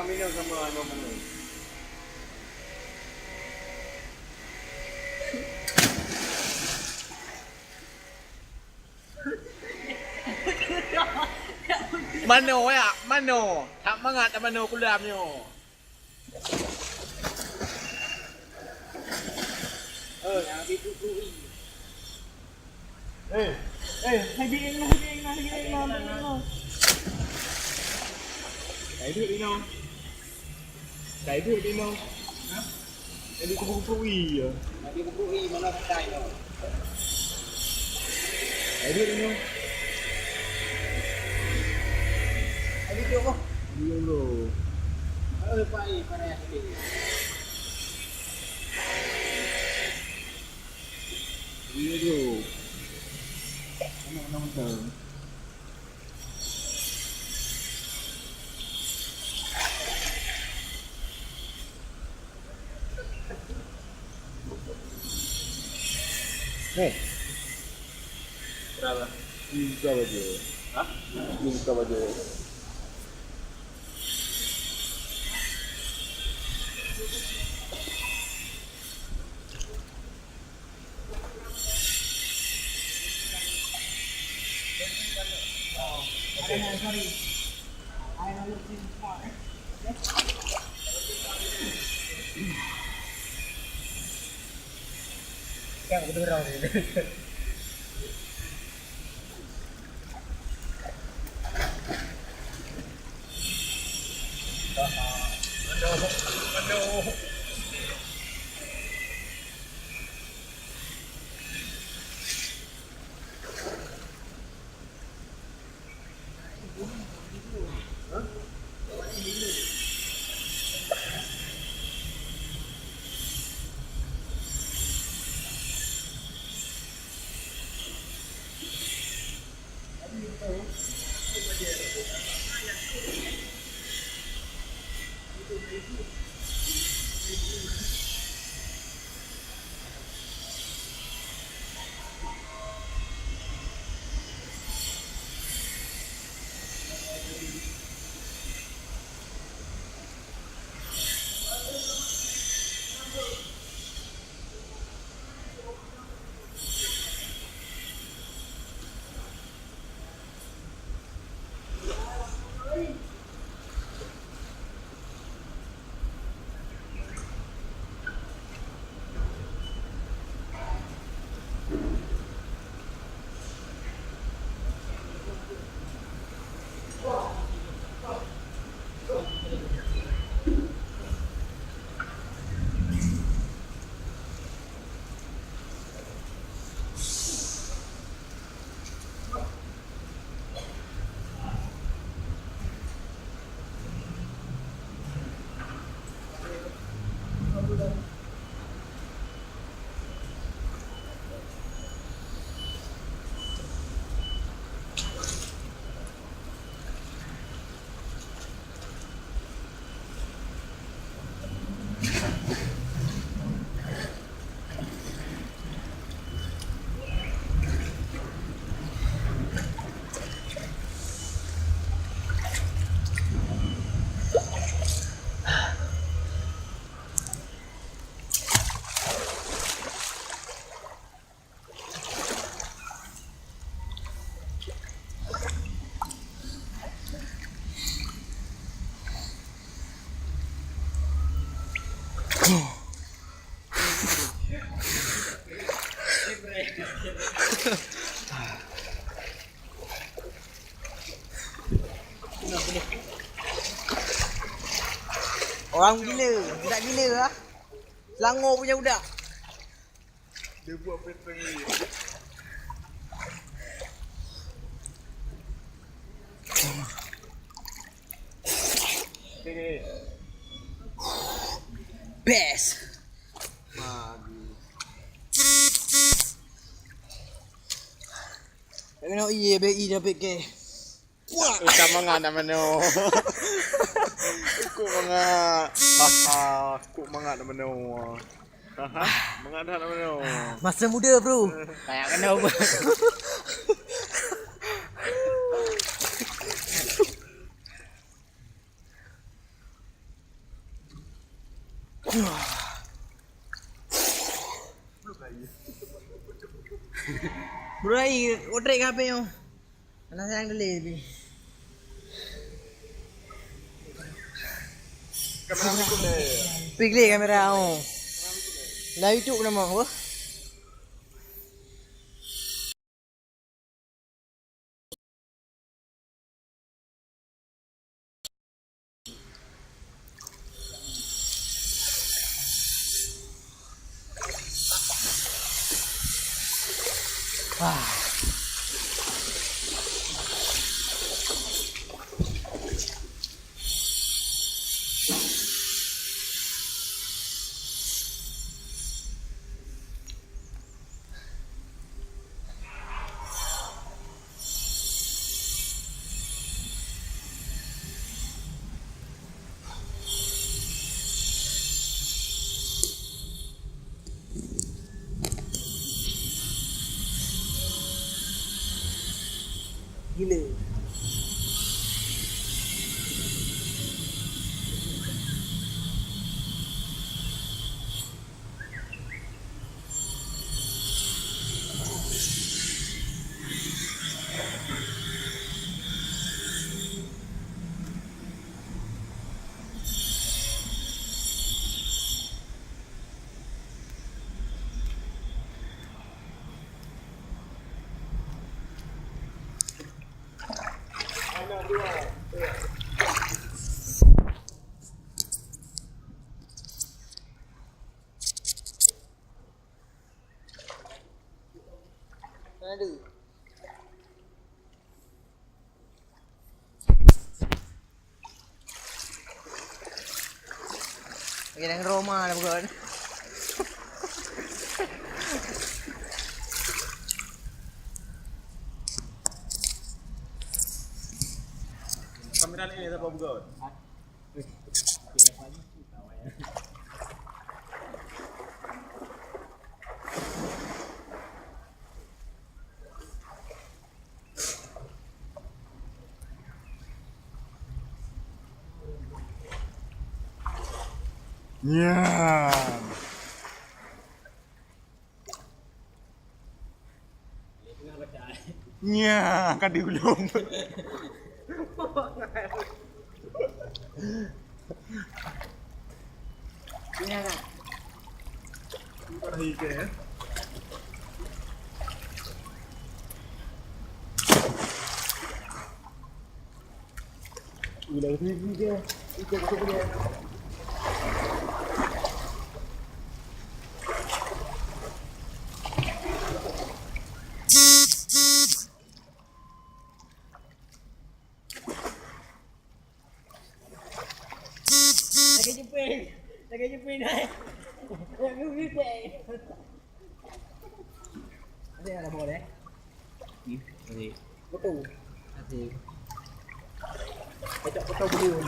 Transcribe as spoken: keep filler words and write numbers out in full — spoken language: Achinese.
Minum sama abang Manu. Mano ya, mano. Tak mangat dah mano kulam nyoe. Eh, yang habis tu, tu, eh. Eh, eh, hai bieng noh, hai bieng noh, hai bieng noh, hai bieng noh. Hai bieng noh. Hai bieng noh. Hah? Hai bieng kupu-kupu, iya. Hai bieng kupu, iya, mana kedai noh? Hai bieng noh. Hai bieng noh. Hai bieng noh. Eh, pai, pai, hai bieng. Iya tu. Anak nama tu. Hei. Berapa? Ini buka baju. Hah? Ini buka baju. Orang gila, budak gila ah. Selangor punya budak. Dia buat peteng ni. Best. Bagus. Tak kena iya, B I dah pakai. Puak. Eh, ka mangat na manoe. Kok mangat. Ha, ha, kok mangat na manoe. Ha, ha, mangat na manoe. Masa muda, bro. Kayak kena apa? Burai, otrek ka H P nyoe. Alah sayang deh, pi. Kamera aku deh. Pi klik kamera, oh. Lah YouTube nama apa? Gila. Aduh. Lagi dalam Roma dah bukan. Kamera ni tak apa bukan. Nyan. Nyan, ka diulung. Lagi jepit. Lagi jepit, hai. Lagi jepit. Ada yang ada boleh? Hmm, ada. Betul. Ada. Kacak betul dulu.